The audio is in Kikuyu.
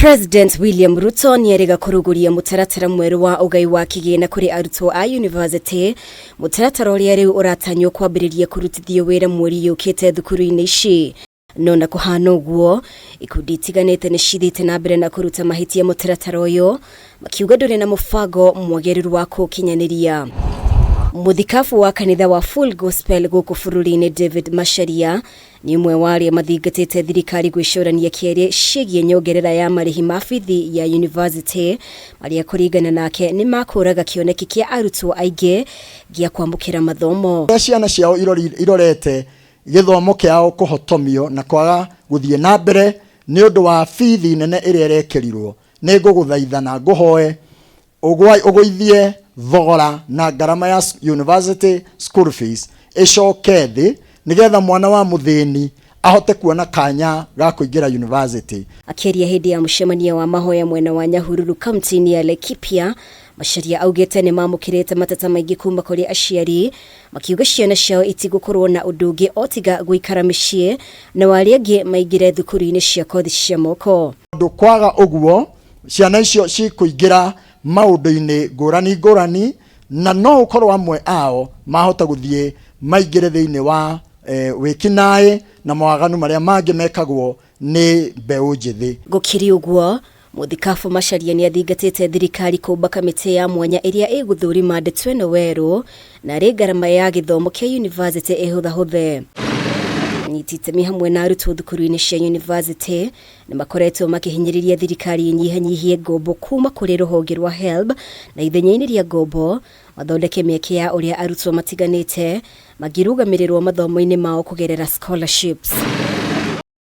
President William Ruto nĩerĩga kũrugũria mũtaratara mwerũ wa ũgai wa kĩgĩna kũrĩ arutwo a yunivasĩtĩ, mũtaratara ũrĩa rĩu ũratanywo kwambĩrĩria kũrutithio wĩra mweri yũkĩte thukuru-inĩ ici. No na kũhana ũguo, ikundi itiganĩte nĩ cithiĩte na mbere na kũruta mahĩtia mũtaratara ũyũ, makiuga ndũrĩ na mũbango mwagĩrĩru wa kũũkinyanĩria. Mũthikabu wa kanitha wa Full Gospel gũkũ bũrũri-inĩ David Macharia nĩ ũmwe wa arĩa mathingatĩte thirikari gwĩcũrania kerĩ ciĩgiĩ nyongerera ya marĩhi ma bithi ya yunivasĩtĩ marĩa kũringana nake nĩ makũraga kĩoneki kĩa arutwo aingĩ gĩa kwamũkĩra mathomo. Ũrĩa ciana ciao irorete gĩthomo kĩao kũhotomio na kwaga gũthiĩ na mbere nĩ ũndũ wa bithi nene ĩrĩa ĩrekĩrirwo, nĩ ngũgũthaitha na ngũhoe ũgũithie thogora na ngarama ya university school fees ĩcoke thĩ nĩgetha mwana wa mũthĩni ahote kuona kanya ga kũingĩra university. Akĩaria hĩndĩ ya mũcemanio wa mahoya mwena wa Nyahururu kaunti-inĩ ya Laikipia, Macharia augĩte nĩ mamũkĩrĩte mateta maingĩ kuma kũrĩ aciari makiuga ciana ciao itigũkorwo na ũndũ ũngĩ o tiga gũikara mĩciĩ nao arĩa angĩ maingĩre thukuru-inĩ cia kothi cia moko. Tondũ kwaga ũguo ciana icio cikũingĩra maũndũ-inĩ ngũrani ngũrani na no ũkorwo amwe ao mahota gũthiĩ maingĩre thĩinĩ wa wĩkinaĩ na mawaganu marĩa mangĩ mekagwo nĩ mbeũ njĩthĩ. Gũkĩrĩ ũguo, Mũthikabu Macharia nĩathingatĩte thirikari kũmba kamĩtĩ ya mwanya ĩrĩa ĩgũthũrima ndeto ĩno werũ narĩ ngarama ya gĩthomo kĩa yunivasĩtĩ ĩhũthahũthe. Anyiti itemi hamwe na arutwo thukuru-inĩ cia yunivasĩtĩ nĩ makoretwo makĩhinyĩrĩria thirikari ĩnyihanyihie ngombo kuma kũrĩ rũhonge rwa HELB na ithenya-inĩ rĩa ngombo mathondeke mĩeke ya ũrĩa arutwo matiganĩte mangĩrũgamĩrĩrwo mathomo-inĩ mao kũgerera scholarships.